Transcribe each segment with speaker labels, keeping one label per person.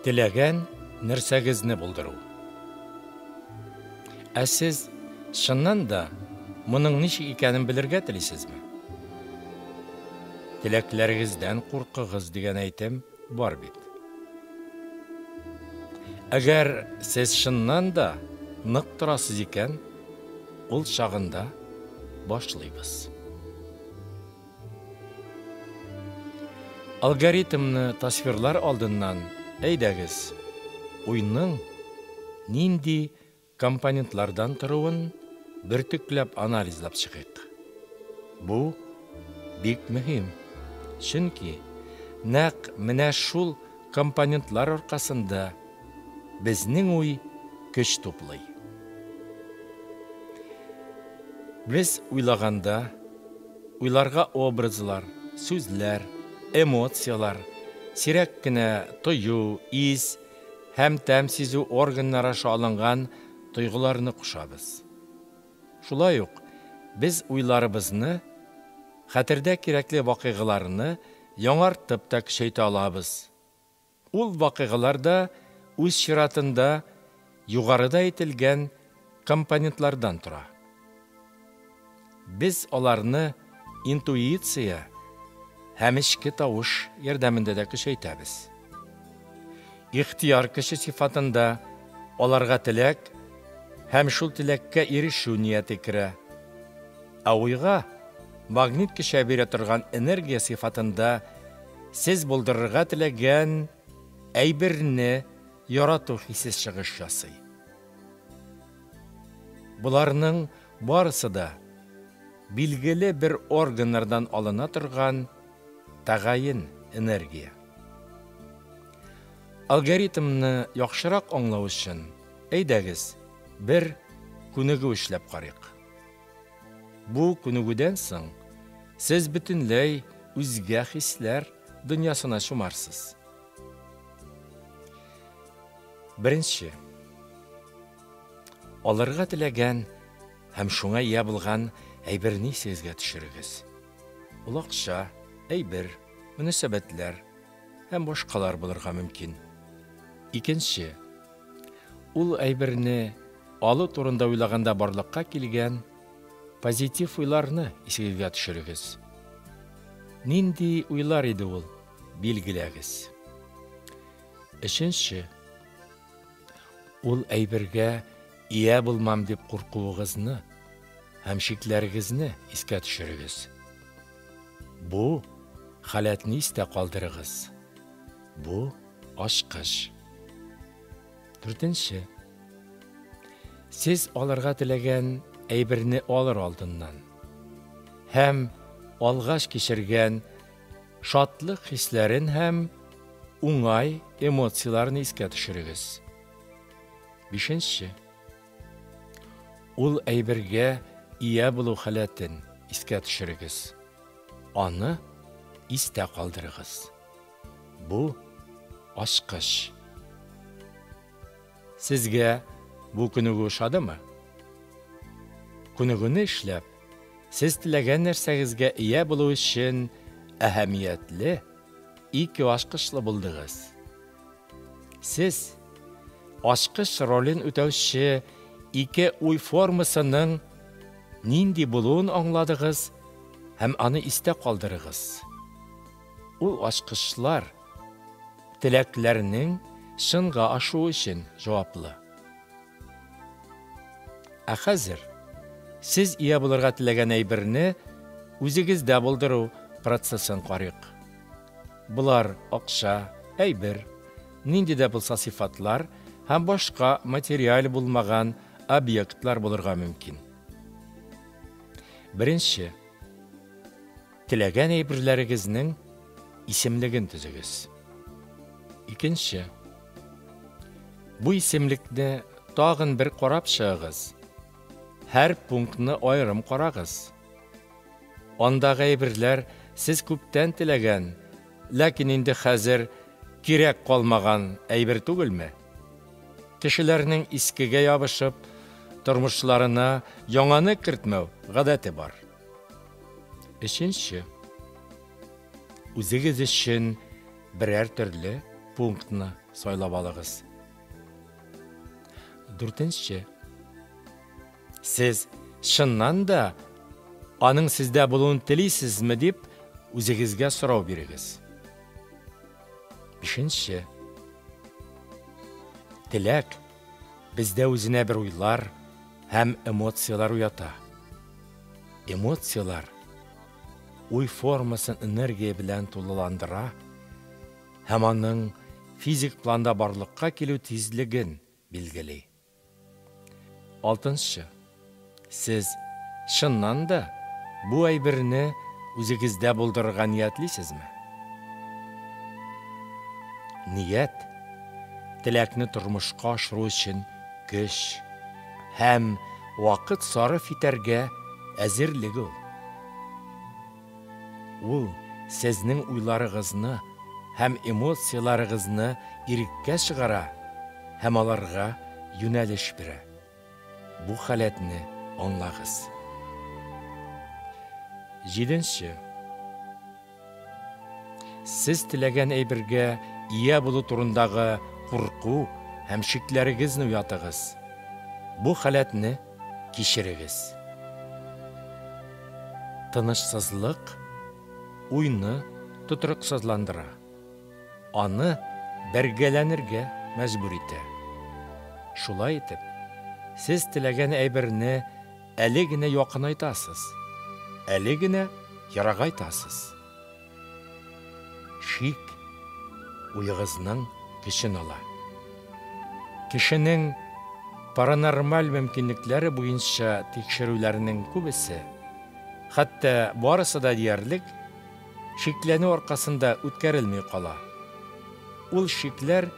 Speaker 1: Теләгән нәрсәгезне булдыру. Ә сез чыннан да моның ничек икәнен белергә телисезме? Теләкләрегездән куркыгыз дигән әйтем бар бит. Әгәр сез чыннан да нык торасыз икән, ул чагында башлыйбыз. Алгоритмны тасвирлар алдыннан, әйдәгез, уйның нинди компонентлардан торуын бөртекләп анализлап чыгыйк. Бу бик мөһим, чөнки нәкъ менә шул компонентлар аркасында безнең уй көч туплый. Без уйлаганда, уйларга образлар, сүзләр, эмоцияләр, сирәк кенә тою, ис һәм тәм сизү органнары аша алынган тойгыларны кушабыз. Шулай ук без уйларыбызны хәтердә кирәкле вакыйгаларны яңартып та көчәйтә алабыз. Ул вакыйгалар да үз чиратында югарыда әйтелгән компонентлардан тора. Без аларны интуиция һәм эчке тавыш ярдәмендә дә көчәйтәбез. Ихтыяр көче сыйфатында аларга теләк һәм шул теләккә ирешү нияте керә. Ә уйга магнит көчә бирә торган энергия сыйфатында сез булдырырга теләгән әйберне ярату хисе чыгыш ясый. Боларның барысы да билгеле бер органнардан алына торган тәгаен энергия. Алгоритмны яхшырак аңлау өчен, әйдәгез, бер күнегү эшләп карыйк. Бу күнегүдән соң сез бөтенләй үзгә хисләр дөньясына чумарсыз. Беренче. Алырга теләгән һәм шуңа ия булган әйберне исегезгә төшерегез. Ул акча, әйбер, мөнәсәбәтләр һәм башкалар булырга мөмкин. Икенче. Ул әйберне алу турында уйлаганда барлыкка килгән позитив уйларны исегезгә төшерегез. Нинди уйлар иде ул? Билгеләгез. Өченче. Ул әйбергә ия булмам дип куркуыгызны һәм шикләрегезне искә төшерегез. Бу халәтне истә калдырыгыз. Бу ачкыч. Дүртенче. Сез алырга теләгән әйберне алыр алдыннан һәм алгач кичергән шатлык хисләрен һәм уңай эмоцияләрне искә төшерегез. Бишенче. Ул әйбергә ия булу халәтен искә төшерегез. Аны истә калдырыгыз. Бу ачкыч. Сезгә бу күнегү ошадымы? Күнегүне эшләп, сез теләгән нәрсәгезгә ия булу өчен әһәмиятле ике ачкычлы булдыгыз. Сез ачкыч ролен үтәүче ике уй формасының нинди булуын аңладыгыз һәм аны истә калдырыгыз. Ул ачкычлар теләкләрнең чынга ашуы өчен җаваплы. Ә хәзер сез ия булырга теләгән әйберне үзегездә булдыру процессын карыйк. Болар акча, әйбер, нинди дә булса сыйфатлар һәм башка материаль булмаган объектлар булырга мөмкин. Беренче. Теләгән әйберләрегезнең исемлеген төзегез. Икенче. Бу исемлекне тагын бер карап чыгыгыз. Һәр пунктны аерым карагыз. Андагы әйберләр сез күптән теләгән, ләкин инде хәзер кирәк калмаган әйбер түгелме? Кешеләрнең искегә ябышып, тормышларына яңаны кертмәү гадәте бар. Өченче. Үзегез өчен берәр төрле пунктны сайлап алыгыз. Дүртенче. Сез чыннан да аның сездә булуын телисезме дип үзегезгә сорау бирегез. Бишенче. Теләк бездә үзенә бер уйлар һәм эмоцияләр уята. Эмоцияләр уй формасын энергия белән тулыландыра һәм аның физик планда барлыкка килү тизлеген билгели. Алтынчы. Сез чыннан да бу әйберне үзегездә булдырырга ниятлисезме? Ният теләкне тормышка ашыру өчен көч һәм вакыт сарыф итәргә әзерлек ул. Ул сезнең уйларыгызны һәм эмоцияләрегезне иреккә чыгара һәм аларга юнәлеш бирә. Бу халәтне аңлагыз. Җиденче. Сез теләгән әйбергә ия булу турындагы курку һәм шикләрегезне уятыгыз. Бу халәтне кичерегез. Тынычсызлык уйны тотрыксызландыра. Аны бәргәләнергә мәҗбүр итә. Шулай итеп, сез теләгән әйберне әле генә якынайтасыз, әле генә ерагайтасыз. Шик уегызның көчен ала. Кешенең паранормаль мөмкинлекләре буенча тикшерүләрнең күбесе, хәтта барысы да диярлек, шикләнү аркасында үткәрелми кала. Ул шикләр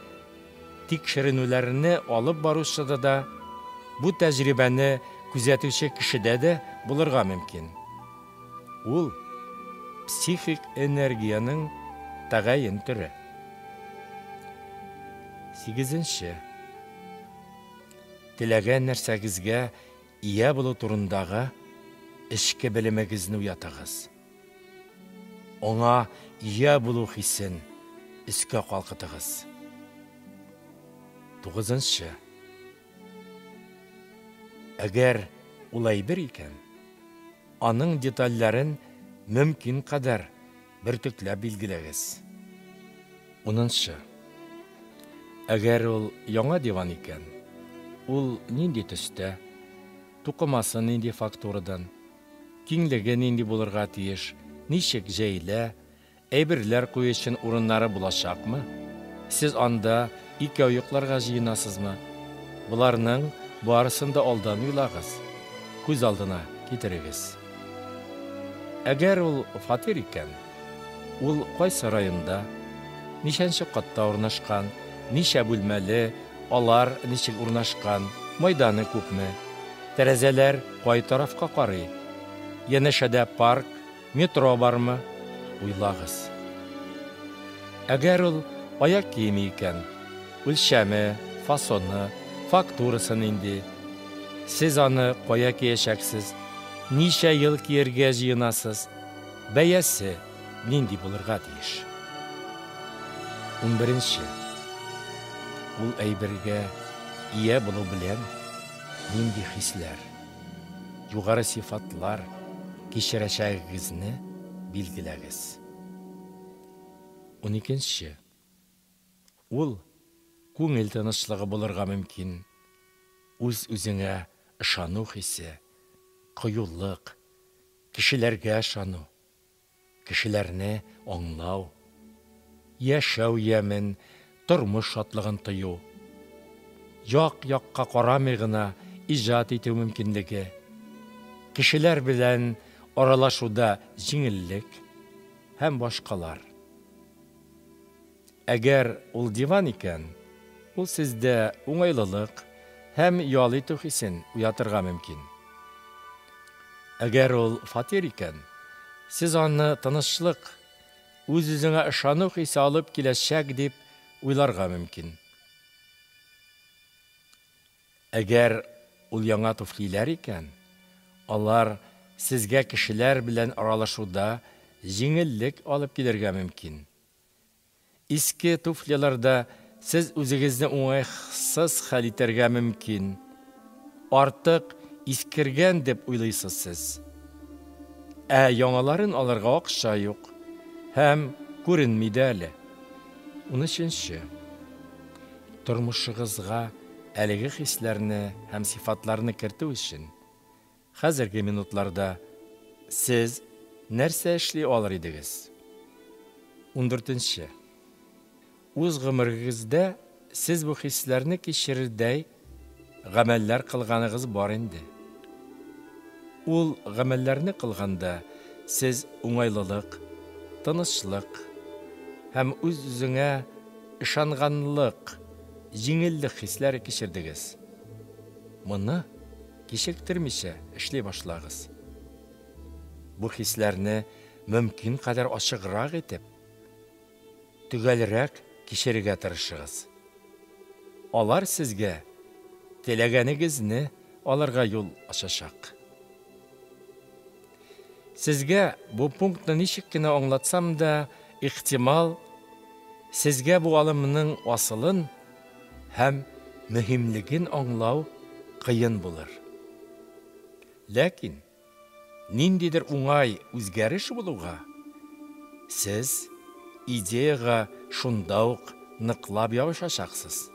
Speaker 1: тикшеренүләрне алып баручыда да, бу тәҗрибәне күзәтүче кешедә дә булырга мөмкин. Ул психик энергиянең тәгаен төре. Сигезенче. Теләгән нәрсәгезгә ия булу турындагы эчке белемегезне уятыгыз. Аңа ия булу хисен өскә калкытыгыз. Тугызынчы. Әгәр ул әйбер икән, аның детальләрен мөмкин кадәр бөртекләп билгеләгез. Унынчы. Әгәр ул яңа диван икән, ул нинди төстә, тукымасы нинди фактурадан, киңлеге нинди булырга тиеш, ничек җәелә, әйберләр кую өчен урыннары булачакмы? Сез анда икәү йокларга җыенасызмы? Боларның барысын да алдан уйлагыз, күз алдына китерегез. Әгәр ул фатир икән, ул кайсы районда, ничәнче катта урнашкан, ничә бүлмәле, алар ничек урнашкан, майданы күпме, тәрәзәләр кай тарафка карый, янәшәдә парк, метро бармы? Уйлагыз. Әгәр ул аяк киеме икән, үлчәме, фасоны, фактурасы нинди? Сез аны кая киячәксез? Ничә ел кияргә җыенасыз? Бәясе нинди булырга тиеш? 11. Ул әйбергә ия булу белән нинди хисләр, югары сыйфатлар кичерәчәгегезне билгеләгез. 12. Ул күңел тынычлыгы булырга мөмкин. Үз-үзеңә ышану хисе, кыюлык, кешеләргә ышану, кешеләрне аңлау, яшәү ямен, тормыш шатлыгын тою, як-якка карамый гына иҗат итү мөмкинлеге, кешеләр белән аралашуда җиңеллек һәм башкалар. Әгәр ул диван икән, ул сездә уңайлылык һәм ял итү хисен уятырга мөмкин. Әгәр ул фатир икән, сез аны тынычлык, үз-үзеңә ышану хисе алып киләчәк дип уйларга мөмкин. Әгәр ул яңа туфлиләр икән, алар сезгә кешеләр белән аралашуда җиңеллек алып килергә мөмкин. Иске туфлиларда сез үзегезне уңайсыз хәл итәргә мөмкин. Артык искергән дип уйлыйсыз сез. Ә яңаларын алырга акча юк һәм күренми дә әле. 13. Тормышыгызга әлеге хисләрне һәм сыйфатларны кертү өчен хәзерге минутларда сез нәрсә эшли алыр идегез? 14. Үз гомерегездә сез бу хисләрне кичерердәй гамәлләр кылганыгыз бар инде. Ул гамәлләрне кылганда сез уңайлылык, тынычлык һәм үз-үзеңә ышанганлык, җиңеллек хисләре кичердегез. Моны кичектермичә эшли башлагыз. Бу хисләрне мөмкин кадәр ачыграк итеп, төгәлрәк кичерергә тырышыгыз. Алар сезгә теләгәнегезне алырга юл ачачак. Сезгә бу пунктны ничек кенә аңлатсам да, ихтимал, сезгә бу алымның асылын һәм мөһимлеген аңлау кыен булыр. Ләкин ниндидер уңай үзгәреш булуга, сез идеяга шунда ук ныклап ябышачаксыз.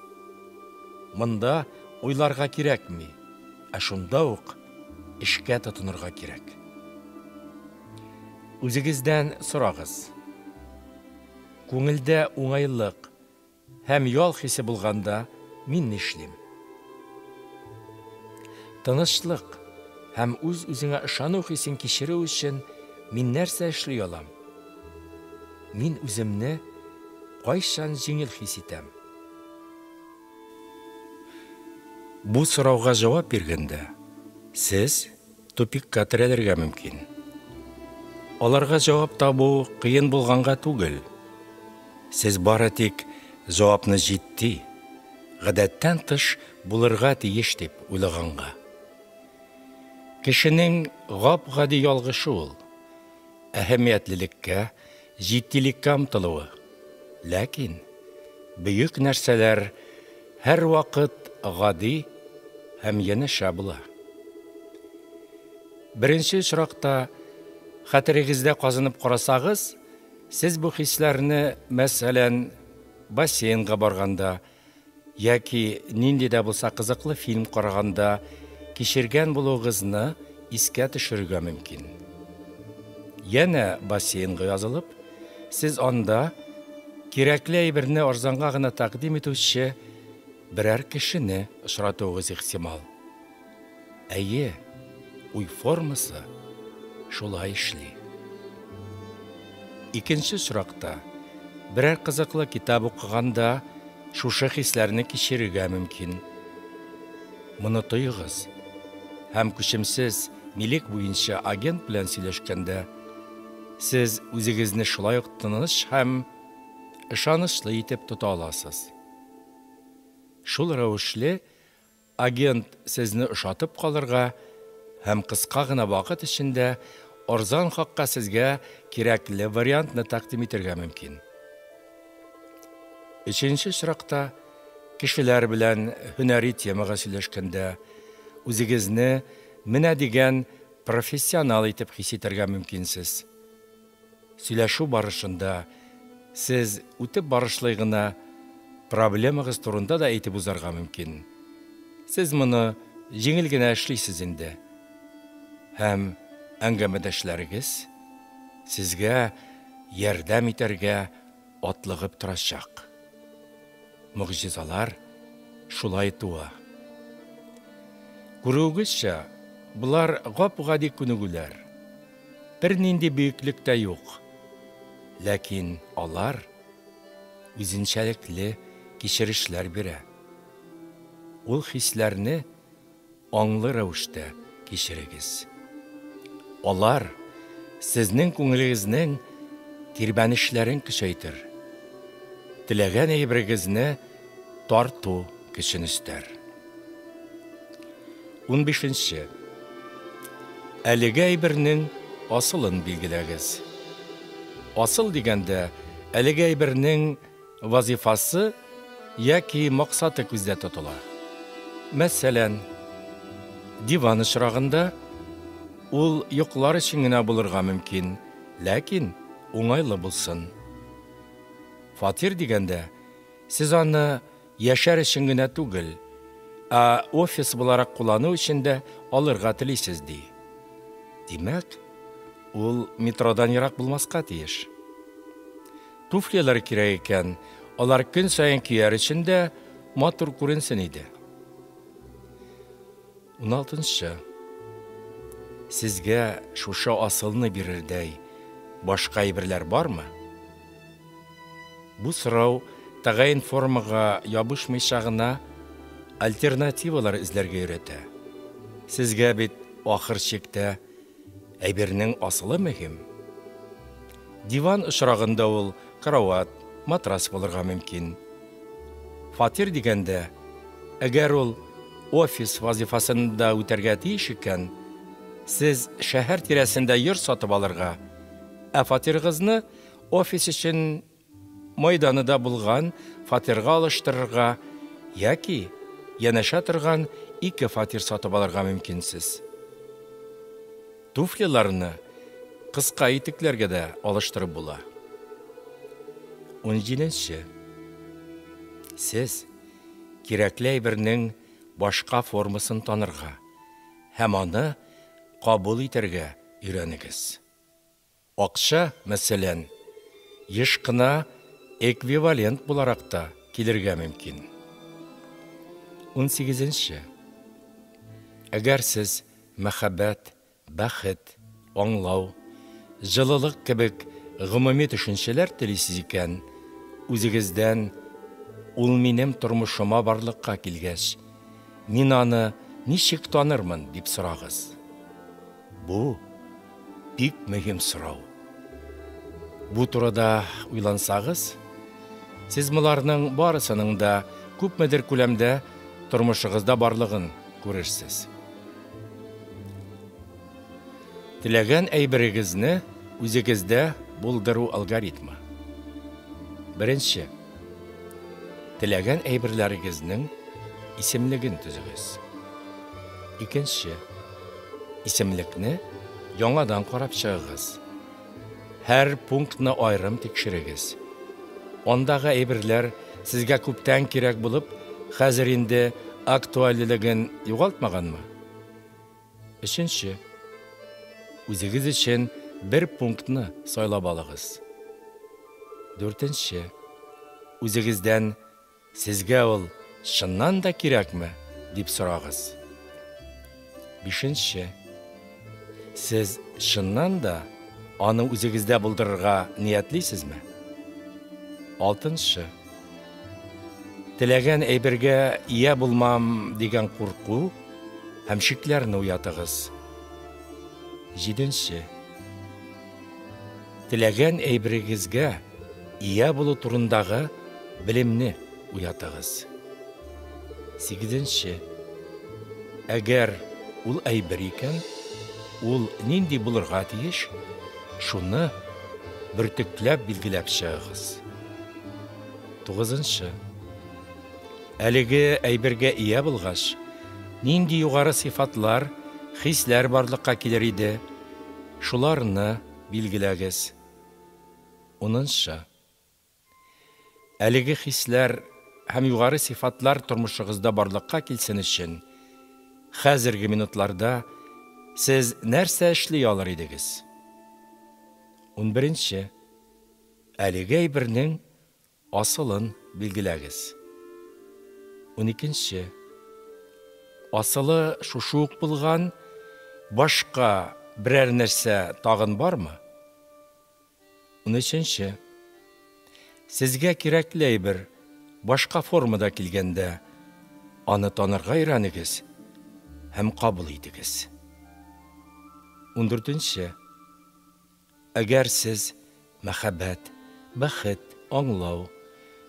Speaker 1: Монда уйларга кирәкми, ә шунда ук эшкә тотынырга кирәк. Үзегездән сорагыз. Күңелдә уңайлык һәм ял хисе булганда мин нишлим? Тынычлык һәм үз-үзеңә ышану хисен кичерү өчен мин нәрсә эшли алам? Мин үземне кайчан җиңел хис итәм? Бу сорауга җавап биргәндә, сез тупикка терәлергә мөмкин. Аларга җавап табу кыен булганга түгел. Сез бары тик җавапны җитди, гадәттән тыш булырга тиеш дип уйлаганга. Кешенең гап-гади ялгышы ул. Әһәмиятлелеккә, җитдилеккә омтылуы. Ләкин бөек нәрсәләр һәрвакыт гади һәм янәшә була. Беренче очракта хәтерегездә казынып карасагыз, сез бу хисләрне, мәсәлән, бассейнга барганда яки нинди дә булса кызыклы фильм караганда кичергән булуыгызны искә төшерергә мөмкин. Янә бассейнга язылып, сез анда кирәкле әйберне арзанга гына тәкъдим итүче берәр кешене очратуыгыз ихтимал. Әйе, уй формасы шулай эшли. Икенче очракта берәр кызыклы китап укыганда шушы хисләрне кичерергә мөмкин. Моны тоегыз һәм күчемсез милек буенча агент белән сөйләшкәндә сез үзегезне шулай ук тыныч һәм ышанычлы итеп тота аласыз. Шул рәвешле агент сезне ошатып калырга һәм кыска гына вакыт эчендә арзан хакка сезгә кирәкле вариантны тәкъдим итәргә мөмкин. Өченче очракта кешеләр белән һөнәри темага сөйләшкәндә үзегезне менә дигән профессионал итеп хис итәргә мөмкинсез. Сөйләшү барышында сез үтеп барышлый гына проблемагыз турында да әйтеп узарга мөмкин. Сез моны җиңел генә эшлисез инде. Һәм әңгәмәдәшләрегез сезгә ярдәм итәргә атлыгып торачак. Могҗизалар шулай туа. Күрүегезчә, болар гап-гади күнегүләр. Бернинди бөеклек тә юк. Ләкин алар үзенчәлекле кичерешләр бирә. Ул хисләрне аңлы рәвештә кичерегез. Алар сезнең күңелегезнең тирбәнешләрен көчәйтер. Теләгән әйберегезне тарту көчен өстәр. 15. Әлеге әйбернең асылын билгеләгез. Асыл дигәндә, әлеге әйбернең вазифасы яки максаты күздә тотыла. Мәсәлән, диван очрагында ул йоклар өчен генә булырга мөмкин, ләкин уңайлы булсын. Фатир дигәндә, сез аны яшәр өчен генә түгел, ә офис буларак куллану өчен дә алырга телисез, ди. Димәк, ул метродан ерак булмаска тиеш. Туфлилар кирәк икән, алар көн саен кияр өчен дә матур күренсен иде. 16. Сезгә шушы асылны бирердәй башка әйберләр бармы? Бу сорау тәгаен формага ябышмыйча гына альтернативалар эзләргә өйрәтә. Сезгә бит ахыр чиктә әйбернең асылы мөһим. Диван очрагында ул кровать, матрас булырга мөмкин. Фатир дигәндә, әгәр ул офис вазифасын да үтәргә тиеш икән, сез шәһәр тирәсендә йорт сатып алырга, ә фатирыгызны офис өчен майданы да булган фатирга алыштырырга яки янәшә торган ике фатир сатып алырга мөмкинсез. Туфлиларны кыска итекләргә дә алыштырып була. 17. Сез кирәкле әйбернең башка формасын танырга һәм аны кабул итәргә өйрәнегез. Акча, мәсәлән, еш кына эквивалент буларак та килергә мөмкин. 18. Әгәр сез мәхәббәт, бәхет, аңлау, җылылык кебек гомуми төшенчәләр телисез икән, үзегездән ул минем тормышыма барлыкка килгәч, мин аны ничек танырмын дип сорагыз. Бу бик мөһим сорау. Бу турыда уйлансагыз, сез боларның барысының да күпмедер күләмдә тормышыгызда барлыгын күрерсез. Теләгән әйберегезне үзегездә булдыру алгоритмы. Беренче. Теләгән әйберләрегезнең исемлеген төзегез. Икенче. Исемлекне яңадан карап чыгыгыз. Һәр пунктны аерым тикшерегез. Андагы әйберләр сезгә күптән кирәк булып, хәзер инде актуальлелеген югалтмаганмы? Өченче. Үзегез өчен бер пунктны сайлап алыгыз. Дүртенче. Үзегездән сезгә ул чыннан да кирәкме дип сорагыз. Бишенче. Сез чыннан да аны үзегездә булдырырга ниятлисезме? Алтынчы. Теләгән әйбергә ия булмам дигән курку һәм шикләрне уятыгыз. Җиденче. Теләгән әйберегезгә ия булу турындагы белемне уятыгыз. Сигезенче. Әгәр ул әйбер икән, ул нинди булырга тиеш, шуны бөртекләп билгеләп чыгыгыз. Тугызынчы. Әлеге әйбергә ия булгач, нинди югары сыйфатлар, хисләр барлыкка килер иде, шуларны билгеләгез. Унынчы. Әлеге хисләр һәм югары сыйфатлар тормышыгызда барлыкка килсен өчен, хәзерге минутларда сез нәрсә эшли алыр идегез? 11. Әлеге әйбернең асылын билгеләгез. 12. Асылы шушы ук булган башка берәр нәрсә тагын бармы? 13. Сезгә кирәкле әйбер башка формада килгәндә, аны танырга өйрәнегез һәм кабул итегез. 14. Әгәр сез мәхәббәт, бәхет, аңлау,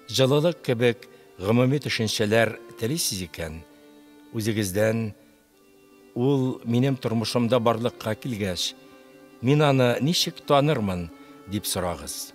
Speaker 1: җылылык кебек гомуми төшенчәләр телисез икән, үзегездән ул минем тормышымда барлыкка килгәч, мин аны ничек танырмын дип сорагыз.